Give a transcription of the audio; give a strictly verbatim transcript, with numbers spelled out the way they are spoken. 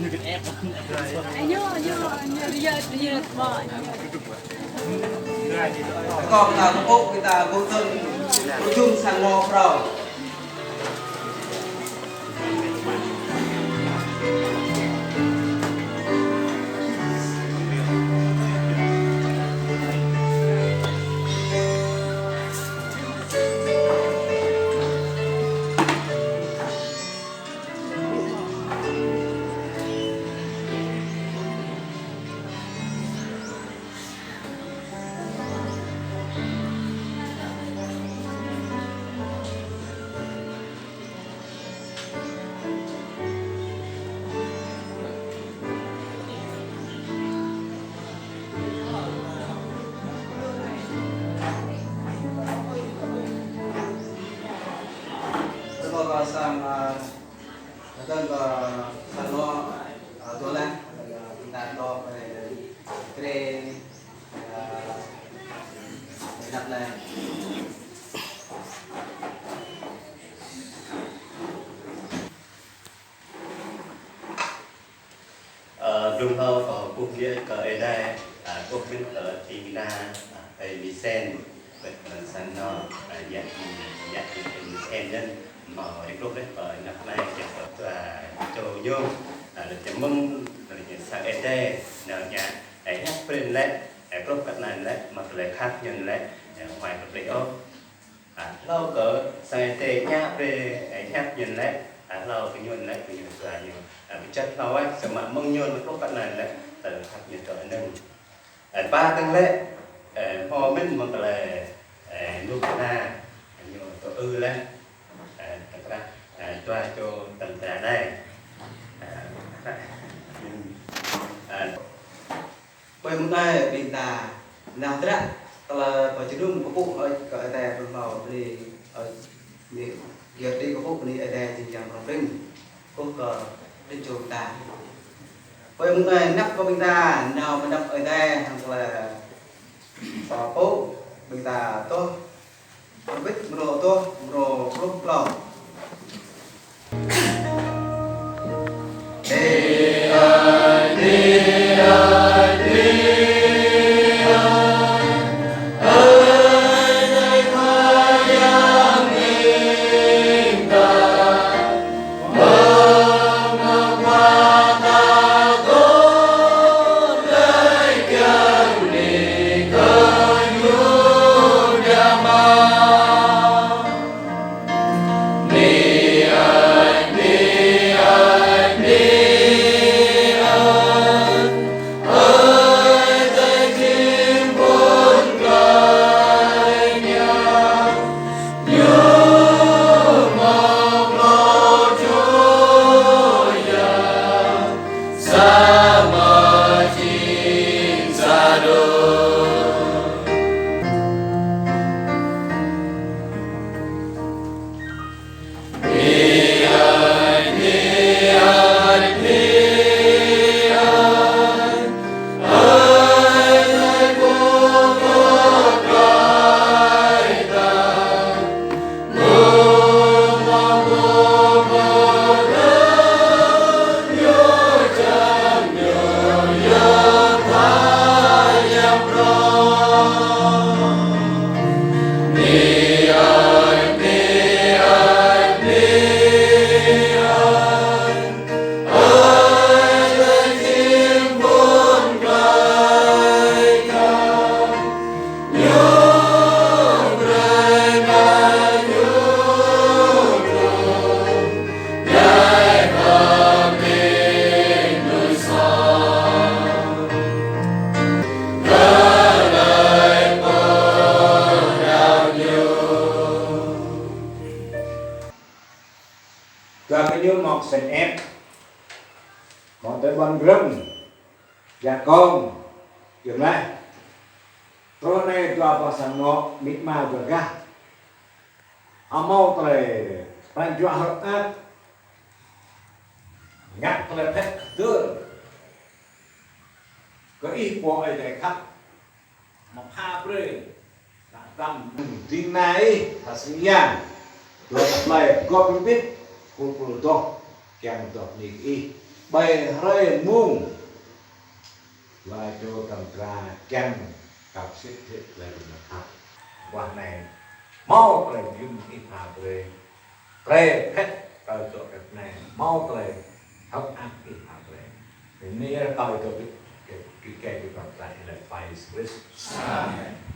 Ñu, ñu, ñu, lihat, lihat, Mak, ñu. Kâo pơtao tơpŭ, pơtao gơ̆ tơ̆n, ƀu jum sang anŏ phrâo. Tơlơi kơ sang, a, tơlơi kơ sang anŏ, a, tơlơi, a, ƀing ta tơlơi, a, kre, a, năp lĕ. Ơ, blung hlâo kâo kơkuh bơni kơ Ơi Adai, a, kơkuh mơ̆n kơ ƀing ta, a, Ơi Misen, kơ sang anŏ, a, yă, yă Ơi Misen anŭn, hmâo rai truh laih pơ anăp anai, kiăng kơ dua čô ñu, a, lĕ čơmơ̆ng, lĕ sang Ơi Adai, nao ña, a, hiăp brơi lĕ, a, truh kơ anai lĕ, mă tơlơi khăp ñu lĕ, a, huai kơ brơi ôh. A, hlâo kơ sang Ơi Adai ñă brơi, ơ, hiăp ñu lĕ, a, hlâo kơ ñu lĕ, kơ ñu dua ñu. A, pơčăt hlâo, a, samơ̆ mơ̆ng ñu truh kơ anai lĕ, tơlơi khăp ñu tơ anŭn. A, pă tơ̆ng lĕ, ơ, hmâo mơ̆n mơ̆ng tơlơi, ơ, lu kơna, ñu tơ ư lĕ, ơ, tơkrah, ơ, dua čô tơ̆ng tơ̆ng anai. A, a, Ƀơi mông anai ƀing ta nao trăk tơlơi pơjơnum kơkuh hơơč kơ Ơi Adai pơhlao brơi, ơ, brơi, gir đĭ kơkuh bơni Ơi Adai jing jang prong pring kơkuh kơ đĭ čô ta. Ƀơi mông anai năp kơ ƀing ta nao mơnăp Ơi Adai hăng tơlơi pơpŭ ƀing ta tŏh Rơbit mrô tŏh mrô pluh klâo. Dua gơñu mơ̆ng Sen Ep, mơ̆ng tơlơi ƀôn Grơng, Ia Kông, Iơm Laih. Truh anai dua ƀơi sang anŏ, amĭ ama dua gah. Hmâo tơlơi pran jua hơ̆k mơak, ngă tơlơi phet kơdơr kơ ih pô Ơi Adai khăp. Mă pha brơi, nă tăm ding nai ih, tha sing yang, dua tơlơi gŏp rơbit, pul pul dŏ, kiăng dŏ bơni kơ ih. Ƀơi hrơi mông, laih čô kăm tra kiăng kăp sĭt hĭ laih gơnam hăp. Wah anai, hmâo tơlơi jum ih pha brơi. Brơi phĕt kơ čô kăp anai, hmâo tơlơi hơ̆k mơak ih pha brơi. Anai yơh kâo ih dŏ kơ, kơ, kơ, kơ kăm tra ih laih pai Krist. Amen.